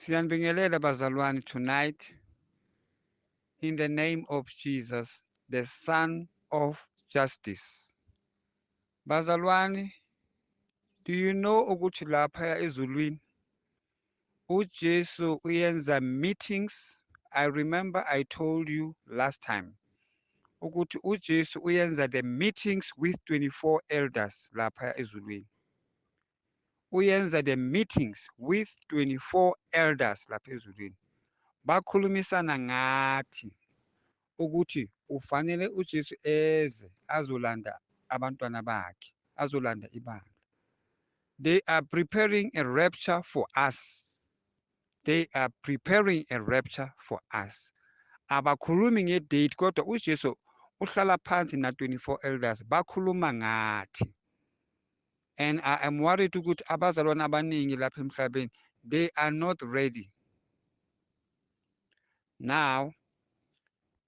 Siyanibingelela bazalwane tonight in the name of Jesus, the Son of Justice. Bazalwane, do you know ukuthi lapha ezulwini uJesu uyenza meetings? I remember I told you last time ukuthi uJesu uyenza the meetings with 24 elders lapha ezulwini. Uyenza the meetings with 24 elders lapha ezulwini. Bakhulumisana ngathi ukuthi ufanele uJesu eze azolanda abantwana bakhe, azolanda ibandla. They are preparing a rapture for us. They are preparing a rapture for us. Abakhulumi ngedate, kodwa uJesu uhlala phansi na 24 elders, bakhuluma ngathi. And I am worried ukuthi abazalwane abaningi lapha emhlabeni, they are not ready. Now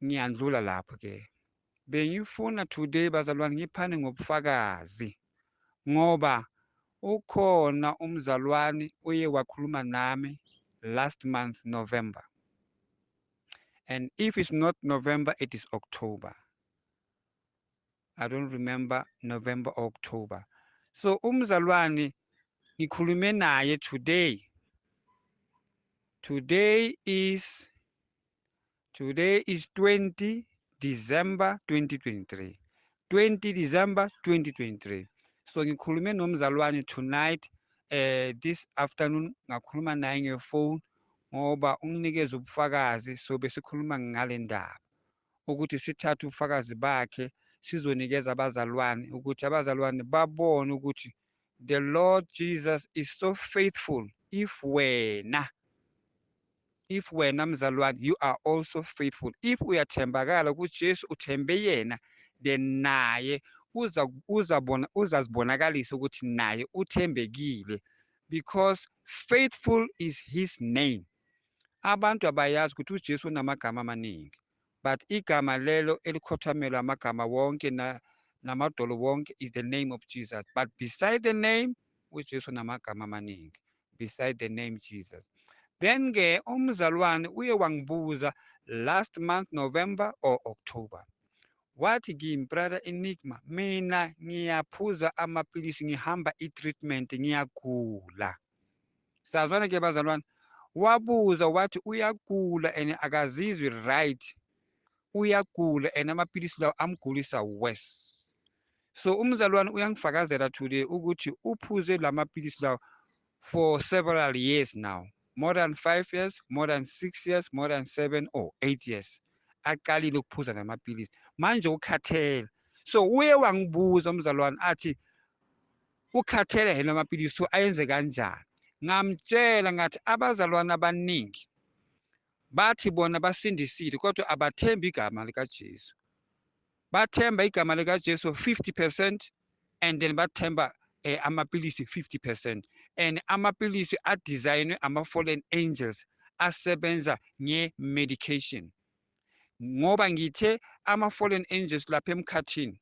ngiyandlula lapho ke. Bengifuna today, bazalwane, ngiphane ngobufakazi ngoba ukhona umzalwane uye wakhuluma nami last month November, and if it's not November, it is October. I don't remember, November or October. So umzalwane ngikhulume naye today. Today is 20 December 2023, 20 December 2023. So ngikhulume nomzalwane tonight, this afternoon ngakhuluma naye ngefone ngoba unginikeza ubufakazi. So besikhuluma ngale ndaba ukuthi sithathe ubufakazi bakhe sizonikeza abazalwane ukuthi abazalwane babone ukuthi the Lord Jesus is so faithful if wena mzalwane you are also faithful. If uyathembakala kuJesu, uthembe yena, then naye uza uzabona, uzazibonakalisa ukuthi naye uthembekile, because faithful is his name. Abantu abayazi ukuthi uJesu unamagama amaningi, but igama lelo elikhothamelwa amagama wonke na namadolo wonke is the name of Jesus. But beside the name, uJesu unamagama amaningi beside the name Jesus. Then ke umzalwane uye wangibuza last month, November or October, wathi kimi, "Brother Enigma, mina ngiyaphuza amapilisi, ngihamba i-treatment, ngiyagula." Sazwana ke bazalwane. Wabuza wathi uyagula and akazizwi right, uyagula and amapilisi lawo amgulisa worse. So umzalwane uyangifakazela today ukuthi uphuze lamapilisi lawo for several years now, more than 5 years, more than 6 years, more than 7 or 8 years aqalile ukuphuza namapilisi. Manje ukhathele. So uye wangibuza umzalwane athi ukhathele yena amapilisi, so ayenze kanjani? Ngamtshela ngathi abazalwane abaningi bathi bona basindisile, kodwa abathembi igama likaJesu. Bathemba igama likaJesu 50% and then bathemba amapilisi 50%, and amapilisi adesignwe ama-fallen angels asebenza nge-medication, ngoba ngithe ama-fallen angels lapha emkhathini,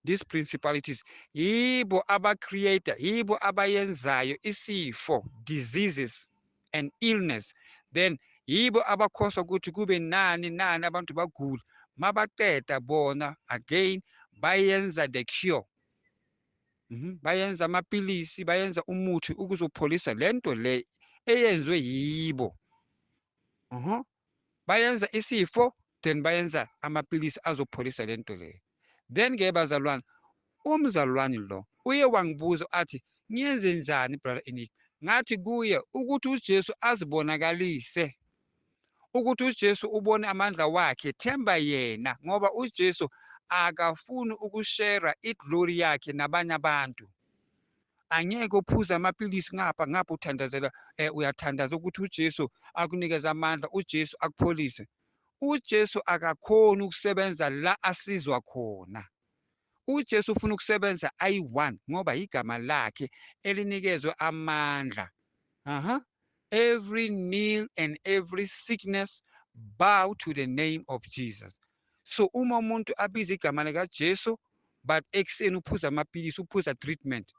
these principalities, yibo aba-creator, yibo abayenzayo isifo, diseases and illness. Then yibo abakhosa ukuthi kube nani nani, abantu bagula. Mabaqeda bona again bayenza the cure. Bayenza amapilisi, bayenza umuthi ukuzopholisa lento le eyenziwe yibo. Bayenza isifo, then bayenza amapilisi azopholisa lento le. Then ke bazalwane, umzalwane lo uye wangibuza athi, "Ngiyenze njani, brother Enigma?" Ngathi kuye ukuthi uJesu azibonakalise, ukuthi uJesu ubone amandla wakhe, themba yena, ngoba uJesu akafuni ukushare iglory yakhe nabanye abantu. Angeke uphuze amapilisi ngapha ngapha uthandazela, uyathandaza ukuthi uJesu akunikeze amandla, uJesu akupholise. uJesu akakhoni ukusebenza la asizwa khona. uJesu ufuna ukusebenza ayi-one, ngoba igama lakhe elinikezwe amandla. Aha, every knee and every sickness bow to the name of Jesus. So uma umuntu abiza igama likaJesu, but ekuseni uphuza amapilisi, uphuza treatment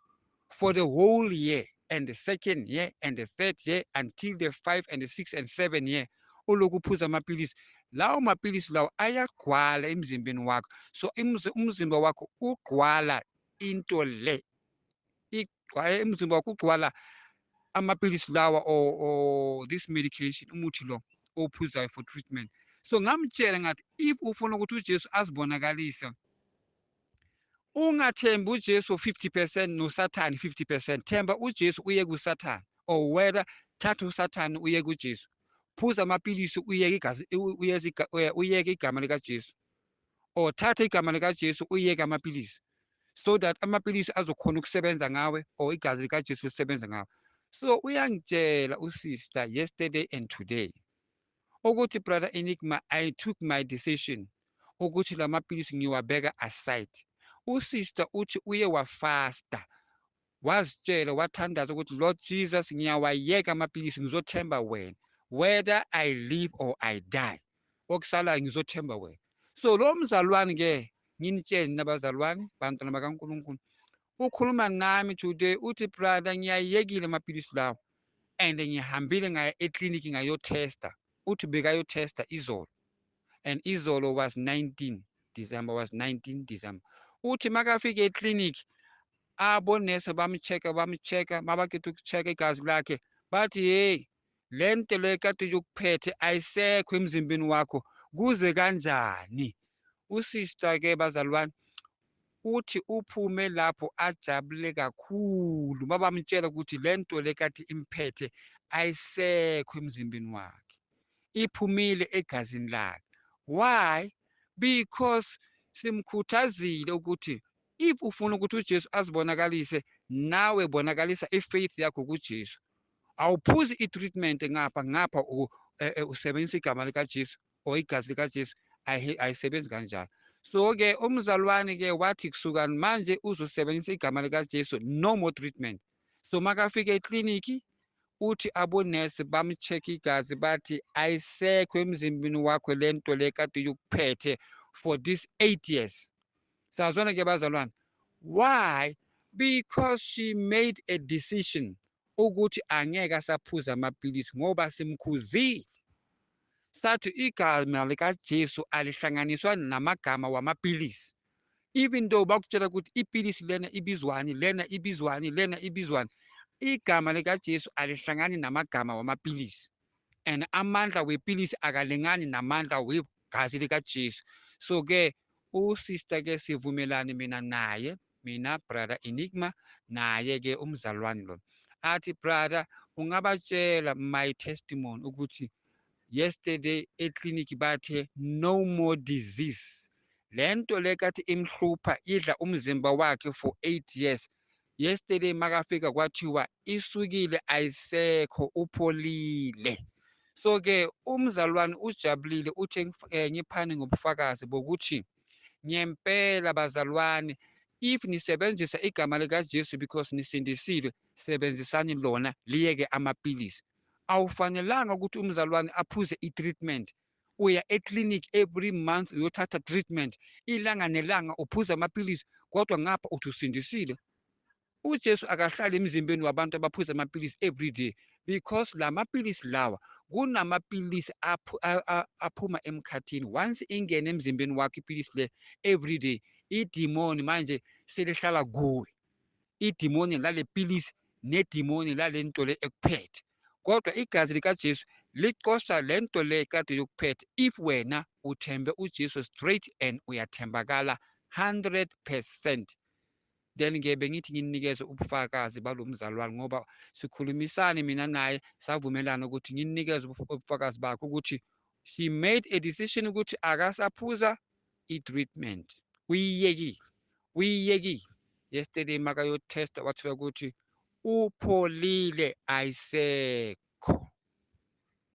for the whole year, and the second year and the third year until the 5 and the 6 and 7 year uloku uphuza amapilisi. Lawo mapilisi lawo ayagqwala emzimbeni wakho. So umzimba wakho ugqwala into le, umzimba wakho ugqwala amapilisi lawa or this medication, umuthi lo owuphuzayo for treatment. So ngamtshela ngathi if ufuna ukuthi uJesu azibonakalise, ungathembi uJesu 50% noSathane 50%. Themba uJesu uye kuSathane, or whether thatha uSathane uye kuJesu. Phuza amapilisi uyeke igazi, uyeke igama likaJesu, or thatha igama likaJesu uyeke amapilisi, so that amapilisi azokhona ukusebenza ngawe or igazi likaJesu lisebenza ngawe. So uyangitshela usister yesterday and today ukuthi, "Brother Enigma, I took my decision ukuthi la mapilisi ngiwabeka aside." Usister uthi uye wafasta, wazitshela, wathandaza ukuthi, "Lord Jesus, ngiyawayeka amapilisi, ngizothemba wena whether I live or I die, okusalayo ngizothemba wena." So lo mzalwane ke, nginitshele nabazalwane, bantwana bakaNkulunkulu, ukhuluma nami today uthi, "Brother, ngiyayekile amapilisi lawo and ngihambile ngaya ekliniki ngayotesta." Uthi bekayotesta izolo, and izolo was 19 December, was 19 December. Uthi makafika ekliniki abonesi bamcheck-a, bamcheck-a, mabaqeda ukucheck-a igazi lakhe bathi, "Hey, le nto le kade yokuphethe ayisekho emzimbeni wakho, kuze kanjani?" Usister ke bazalwane uthi uphume lapho ajabule kakhulu babamtshela ukuthi le nto le kade imphethe ayisekho emzimbeni wakhe, iphumile egazini lakhe. Why? Because simkhuthazile ukuthi if ufuna ukuthi uJesu azibonakalise, nawe bonakalisa ifaith yakho kuJesu. Awuphuzi i-treatment ngapha ngapha usebenzisa igama likaJesu or igazi likaJesu, ayisebenzi kanjalo. So-ke umzalwane ke wathi kusuka manje uzosebenzisa igama likaJesu, no more treatment. So makafika ekliniki uthi abonesi bamcheck igazi bathi, "Ayisekho emzimbeni wakho le nto le kade yokuphethe for this 8 years." Sazwana ke bazalwane. Why? Because she made a decision ukuthi angeke asaphuza amapilisi, ngoba simkhuzile sathi igama likaJesu alihlanganiswa namagama wamapilisi. Even though bakutshela ukuthi ipilisi lena ibizwani, lena ibizwani, lena ibizwani, igama likaJesu alihlangani namagama wamapilisi, and amandla wepilisi akalingani namandla wegazi likaJesu. So ke usister ke sivumelane mina naye, mina Brother Enigma naye ke umzalwane lo, athi, "Brother, ungabatshela my testimony ukuthi yesterday ekliniki bathe no more disease. Le nto le kathi imhlupha idla umzimba wakhe for 8 years, yesterday makafika kwathiwa isukile, ayisekho, upholile." So ke umzalwane ujabulile, uthe ngiphane ngobufakazi bokuthi ngempela bazalwane, if nisebenzisa igama likaJesu because nisindisiwe, sebenzisani lona, liyeke amapilisi. Awufanelanga ukuthi umzalwane aphuze i-treatment, uya eclinic every month uyothatha treatment, ilanga nelanga uphuza amapilisi, kodwa ngapha uthi usindisile. UJesu akahlali emzimbeni wabantu abaphuza amapilisi every day, because la mapilisi lawa, kunamapilisi aphuma emkhathini. Once ingene emzimbeni wakho ipilisi le every day, idimoni manje selihlala kuwe, idimoni lale pilisi nedimoni lale nto le ekuphethe. Kodwa igazi likaJesu licosha le nto le kade yokuphethe if wena uthembe uJesu straight and uyathembakala 100%. Then ke bengithi nginikeze ubufakazi balo mzalwane, ngoba sikhulumisane mina naye, savumelana ukuthi nginikeze ubufakazi bakhe ukuthi she made a decision ukuthi akasaphuza i-treatment, uyiyekile, uyiyekile. Yesterday makayotesta wathola ukuthi upholile, ayisekho.